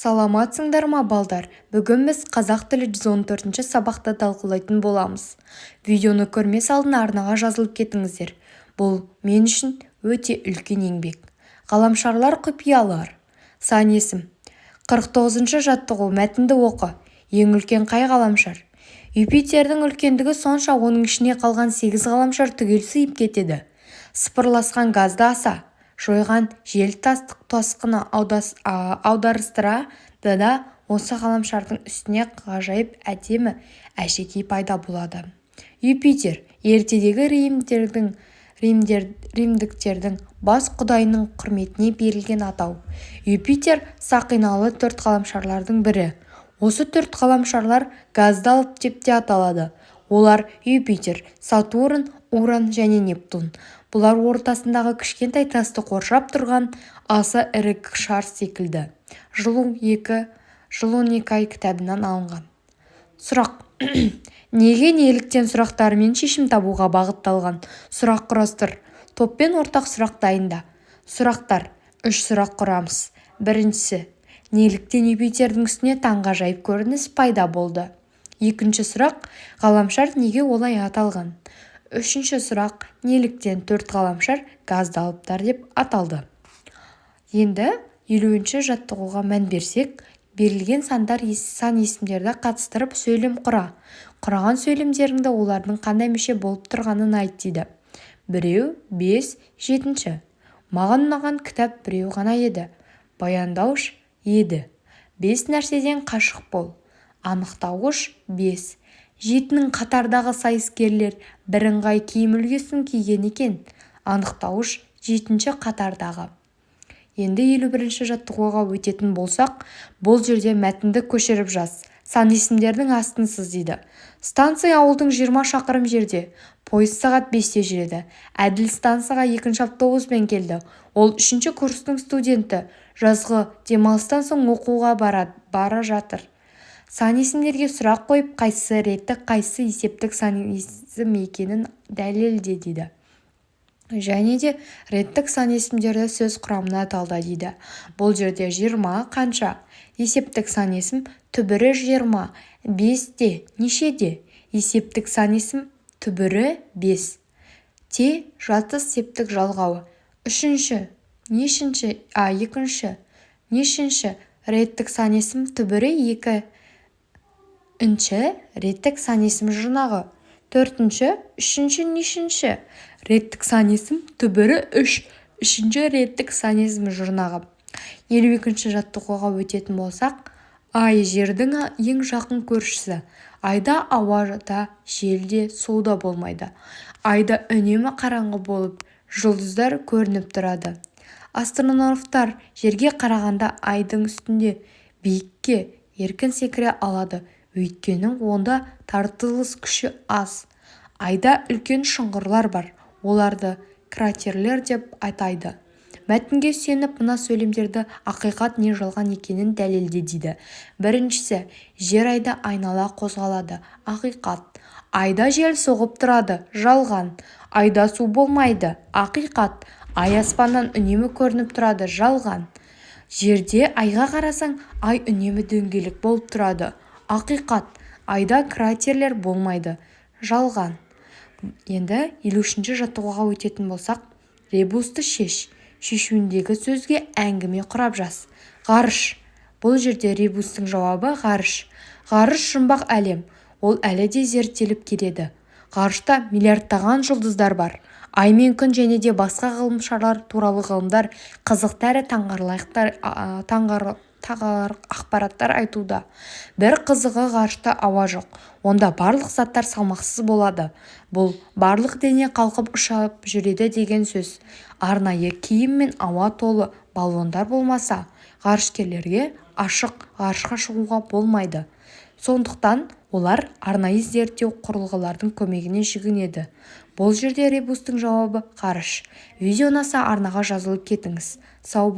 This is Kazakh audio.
Саламатсыңдар ма, балдар! Бүгін біз қазақ тілі 114 сабақты талқылайтын боламыз. Видеоны көрмес алдын арнаға жазылып кетіңіздер. Бұл мен үшін өте үлкен еңбек. Ғаламшарлар, құпиялар. Сан есім. 49 жаттығу. Мәтінді оқы. Ең үлкен қай ғаламшар? Юпитердің үлкендігі сонша, оның ішіне қалған сегіз ғаламшар түгел сыйып кетеді. Сыпырылысқан газды аса жойқын жел тасқыны аударыстырады да, осы ғаламшардың үстінде ғажайып әдемі әшекей пайда болады. Юпитер ертедегі римдіктердің бас құдайының құрметіне берілген атау. Юпитер сақиналы төрт ғаламшарлардың бірі. Осы төрт ғаламшарлар газды алып деп те аталады. Олар: Юпитер, Сатурн, Уран және Нептун. Бұлар ортасындағы кішкентай тасты қоршап тұрған аса ірі шар секілді. Жыл 12 ай кітабынан алынған. Сұрақ: неге, неліктен сұрақтарымен шешім табуға бағытталған сұрақ құрастыр. Топпен ортақ сұрақ дайында. Сұрақтар: үш сұрақ құрамыз. Біріншісі: неліктен Юпитердің үстіне таңғажайып көрініс пайда болды? Екінші сұрақ: ғаламшар неге олай аталған? Үшінші сұрақ: неліктен төрт ғаламшар газды алыптар деп аталды? Енді 50 жаттығуға мән берсек, берілген сандар, сан есімдерді қатыстырып сөйлем құра. Құраған сөйлемдеріңді олардың қандай мүше болып тұрғанын айт дейді. Біреу, бес, жетінші. Маған ұнаған кітап біреу ғана еді. Баяндауыш еді. Бес нәрседен қашық бол. Анықтауыш бес. Жетінің қатардағы сайыскерлер бірыңғай киім үлгісін киген екен. Анықтауыш жетінші қатардағы. Енді 51 жаттығуға өтетін болсақ, бұл жерде мәтінді көшіріп жаз, сан есімдердің астын сыз дейді. Станция ауылдан 20 шақырым жерде. Пойыз сағат 5-те жүреді. Әділ стансаға екінші автобуспен келді. Ол үшінші курстың студенті. Жазғы демалыстан соң оқуға бара жатыр. Сан есімдерге сұрақ қойып, қайсысы реттік, қайсысы есептік сан есім екенін дәлелде дейді. Және де реттік сан есімдерді сөз құрамына талда дейді. Бұл жерде 20 қанша? Есептік сан есім, түбірі 20. Бесте нешеде? Есептік сан есім, түбірі бес. Те жатыс септік жалғауы. Үшінші нешінші? А, екінші нешінші? Реттік сан есім, түбірі екі. Інші реттік сан есім жұрнағы. Төртінші, үшінші, нешінші? Реттік сан есім, түбірі үш. Үшінші реттік сан есім жұрнағы. 52 жаттығуға өтетін болсақ, ай жердің ең жақын көршісі. Айда ауа да, жел де, су да болмайды. Айда үнемі қараңғы болып, жұлдыздар көрініп тұрады. Астронавттар жерге қарағанда айдың үстінде биікке еркін секіре алады, өйткені онда тартылыс күші аз. Айда үлкен шұңқырлар бар, оларды кратерлер деп атайды. Мәтінге сүйеніп, мына сөйлемдерді ақиқат не жалған екенін дәлелде дейді. Біріншісі: жер айды айнала қозғалады. Ақиқат. Айда жел соғып тұрады. Жалған. Айда су болмайды. Ақиқат. Ай аспаннан үнемі көрініп тұрады. Жалған. Жерде айға қарасаң, ай үнемі дөңгелек болып тұрады. Ақиқат. Айда кратерлер болмайды. Жалған. Енді 53 жаттығуға өтетін болсақ, ребусты шеш. Шешуіндегі сөзге әңгіме құрап жаз. Ғарыш. Бұл жерде ребустың жауабы ғарыш. Ғарыш – жұмбақ әлем. Ол әлі де зерттеліп келеді. Ғарышта миллиардтаған жұлдыздар бар. Ай мен күн және де басқа ғаламшарлар туралы ғалымдар қызықты әрі таңғаларлық ақпараттар айтуда. Бір қызығы, ғарышта ауа жоқ. Онда барлық заттар салмақсыз болады. Бұл барлық дене қалқып, ұшып жүреді деген сөз. Арнайы киім мен ауа толы баллондар болмаса, ғарышкерлерге ашық ғарышқа шығуға болмайды. Сондықтан олар арнайы зерттеу құрылғылардың көмегіне жүгінеді. Бұл жерде ребустың жауабы ғарыш. Видео ұнаса, арнаға жазылып кетіңіз. Сау.